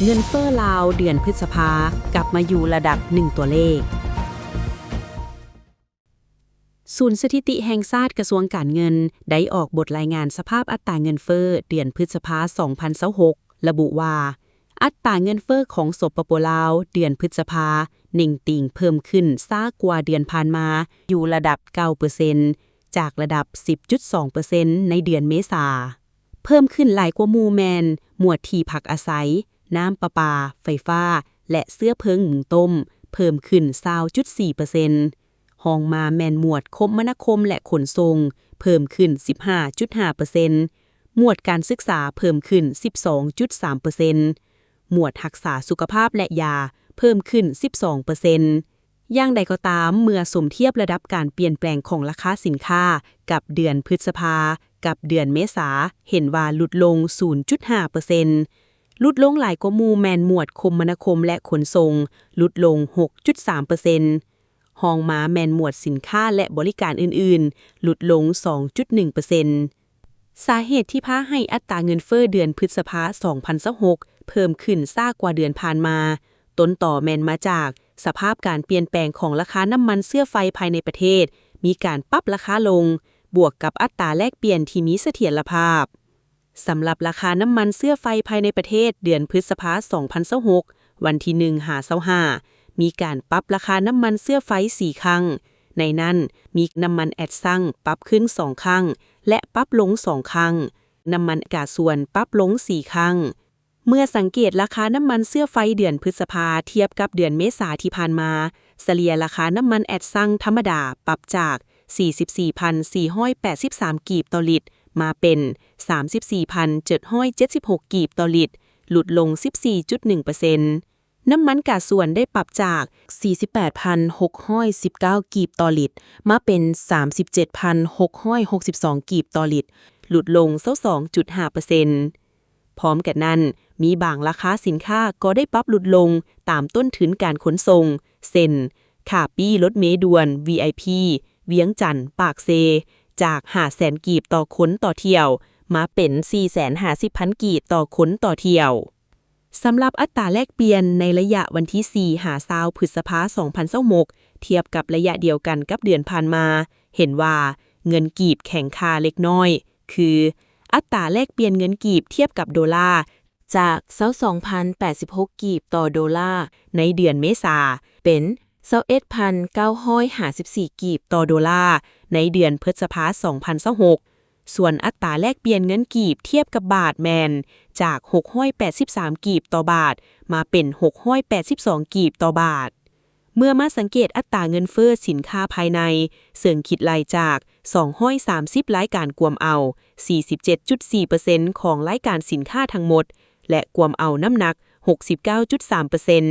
ເງິນເຟີ້ລາວເດືອນພຶດສະພາກັບມາຢູ່ລະດັບໜຶ່ງຕົວເລກ. ສູນສະຖິຕິແຫ່ງຊາດ ກະຊວງການເງິນ ໄດ້ອອກບົດລາຍງານສະພາບອັດຕາເງິນເຟີ້ເດືອນພຶດສະພາ ສອງພັນຊາວຫົກ ລະບຸວ່າ ອັດຕາເງິນເຟີ້ຂອງ ສປປ ລາວ ເດືອນພຶດສະພາ ເໜັງຕີງເພີ່ມຂຶ້ນຊ້າກວ່າເດືອນຜ່ານມາ ຢູ່ລະດັບ ເກົ້າເປີເຊັນ ຈາກລະດັບ ສິບຈຸດສອງເປີເຊັນ ໃນເດືອນເມສາ. ເພີ່ມຂຶ້ນຫຼາຍກວ່າໝູ່ແມ່ນ ໝວດທີ່ພັກອາໄສ, ນ້ຳປະປາ, ໄຟຟ້າ ແລະ ເຊື້ອເພີງຫມຸງຕົ້ມ ເພີ່ມຂຶ້ນ ຊາວຈຸດສີ່ເປີເຊັນ. ຮອງມາແມ່ນໝວດຄົມມະນາຄົມ ແລະ ຂົນສົ່ງ ເພີ່ມຂຶ້ນ ສິບຫ້າຈຸດຫ້າເປີເຊັນ, ໝວດການສຶກສາ ເພີ່ມຂຶ້ນ ສິບສອງຈຸດສາມເປີເຊັນ, ໝວດຮັກສາສຸຂະພາບ ແລະ ຢາ ເພີ່ມຂຶ້ນ ສິບສອງເປີເຊັນ. ຢ່າງໃດກໍຕາມ, ເມື່ອສົມທຽບລະດັບການປ່ຽນແປງຂອງລາຄາສິນຄ້າກັບເດືອນພຶດສະພາ ກັບເດືອນເມສາ ເຫັນວ່າຫຼຸດລົງ ສູນຈຸດຫ້າເປີເຊັນ. ຫຼຸດລົງຫຼາຍກວ່າໝູ່ແມ່ນໝວດຄົມມະນາຄົມ ແລະ ຂົນສົ່ງ ຫຼຸດລົງ ຫົກຈຸດສາມເປີເຊັນ. ຮອງມາແມ່ນໝວດສິນຄ້າ ແລະ ບໍລິການອື່ນໆ ຫຼຸດລົງ ສອງຈຸດໜຶ່ງເປີເຊັນ. ສາເຫດທີ່ພາໃຫ້ອັດຕາເງິນເຟີ້ເດືອນພຶດສະພາ ສອງພັນຊາວຫົກ ເພີ່ມຂຶ້ນຊ້າກວ່າເດືອນຜ່ານມາ ຕົ້ນຕໍແມ່ນມາຈາກສະພາບການປ່ຽນແປງຂອງລາຄານ້ຳມັນເຊື້ອໄຟພາຍໃນປະເທດ ມີການປັບລາຄາລົງ ບວກກັບອັດຕາແລກປ່ຽນທີ່ມີສະຖຽນລະພາບ. ສຳລັບລາຄານ້ຳມັນເຊື້ອໄຟພາຍໃນປະເທດເດືອນພຶດສະພາ ສອງພັນຊາວຫົກ ວັນທີໜຶ່ງຫາຊາວຫ້າ ມີການປັບລາຄານ້ຳມັນເຊື້ອໄຟສີ່ຄັ້ງ, ໃນນັ້ນມີນ້ຳມັນແອັດຊັງປັບຂຶ້ນສອງຄັ້ງ ແລະ ປັບລົງສອງຄັ້ງ, ນ້ຳມັນກາຊວນປັບລົງສີ່ຄັ້ງ. ເມື່ອສັງເກດລາຄານ້ຳມັນເຊື້ອໄຟເດືອນພຶດສະພາທຽບກັບເດືອນເມສາທີ່ຜ່ານມາ, ສະເລ່ຍລາຄານ້ຳມັນແອັດຊັງທຳມະດາປັບຈາກ ສີ່ສິບສີ່ພັນສີ່ຮ້ອຍແປດສິບສາມ ກີບຕໍ່ລິດ ມາເປັນ ສາມສິບສີ່ພັນເຈັດຮ້ອຍເຈັດສິບຫົກ ກີບຕໍ່ລິດ, ຫຼຸດລົງ ສິບສີ່ຈຸດໜຶ່ງເປີເຊັນ. ນ້ຳມັນກາຊວນໄດ້ປັບຈາກ ສີ່ສິບແປດພັນຫົກຮ້ອຍສິບເກົ້າ ກີບຕໍ່ລິດ ມາເປັນ ສາມສິບເຈັດພັນຫົກຮ້ອຍຫົກສິບສອງ ກີບຕໍ່ລິດ, ຫຼຸດລົງ ຊາວສອງຈຸດຫ້າເປີເຊັນ. ພ້ອມກັນນັ້ນ, ມີບາງລາຄາສິນຄ້າກໍໄດ້ປັບຫຼຸດລົງຕາມຕົ້ນທຶນການຂົນສົ່ງ, ເຊັ່ນ ຄ່າປີ້ລົດເມດ່ວນ ວີໄອພີ ວຽງຈັນ ປາກເຊ ຈາກ ຫ້າແສນ ກີບຕໍ່ຄົນຕໍ່ຖ້ຽວ ມາເປັນ ສີ່ແສນຫ້າສິບພັນ ກີບຕໍ່ຄົນຕໍ່ຖ້ຽວ. ສຳລັບອັດຕາແລກປ່ຽນໃນໄລຍະວັນທີສີ່ຫາຊາວ ພຶດສະພາ ສອງພັນຊາວຫົກ ທຽບກັບໄລຍະດຽວກັນກັບເດືອນຜ່ານມາ, ເຫັນວ່າເງິນກີບແຂງຄ່າເລັກນ້ອຍ, ຄື ອັດຕາແລກປ່ຽນເງິນກີບທຽບກັບໂດລາ ຈາກ ຊາວສອງພັນແປດສິບຫົກ ກີບຕໍ່ໂດລາໃນເດືອນເມສາ ເປັນ ຊາວເອັດພັນເກົ້າຮ້ອຍຫ້າສິບສີ່ ກີບຕໍ່ໂດລາໃນເດືອນພຶດສະພາ ສອງພັນຊາວຫົກ. ສ່ວນອັດຕາແລກປ່ຽນເງິນກີບທຽບກັບບາດແມ່ນ ຈາກ ຫົກຮ້ອຍແປດສິບສາມ ກີບຕໍ່ບາດ ມາເປັນ ຫົກຮ້ອຍແປດສິບສອງ ກີບຕໍ່ບາດ. ເມື່ອມາສັງເກດອັດຕາເງິນເຟີ້ສິນຄ້າພາຍໃນ, ເຊິ່ງຄິດໄລ່ຈາກ ສອງຮ້ອຍສາມສິບ ລາຍການກວມເອົາ ສີ່ສິບເຈັດຈຸດສີ່ເປີເຊັນ ຂອງລາຍການສິນຄ້າທັງໝົດ ແລະ ກວມເອົານ້ຳໜັກ ຫົກສິບເກົ້າຈຸດສາມເປີເຊັນ,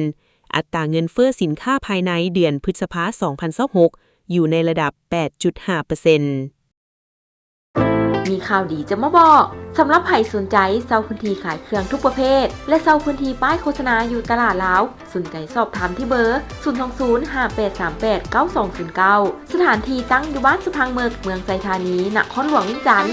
ອັດຕາເງິນເຟີ້ສິນຄ້າພາຍໃນເດືອນພຶດສະພາ ສອງພັນຊາວຫົກ ຢູ່ໃນລະດັບ ແປດຈຸດຫ້າເປີເຊັນ. ມີຂ່າວດີຈະມາບອກ. ສຳລັບໃຜສົນໃຈເຊົ່າພື້ນທີ່ຂາຍເຄື່ອງທຸກປະເພດ ແລະ ເຊົ່າພື້ນທີ່ປ້າຍໂຄສະນາຢູ່ຕະຫຼາດລາວ, ສົນໃຈສອບຖາມທີ່ເບີ ສູນສອງສູນ ຫ້າແປດສາມແປດ ເກົ້າສອງສູນເກົ້າ. ສະຖານທີ່ຕັ້ງຢູ່ບ້ານສະພັງເມິກ, ເມືອງໄຊທານີ, ນະຄອນຫຼວງວຽງຈັນ.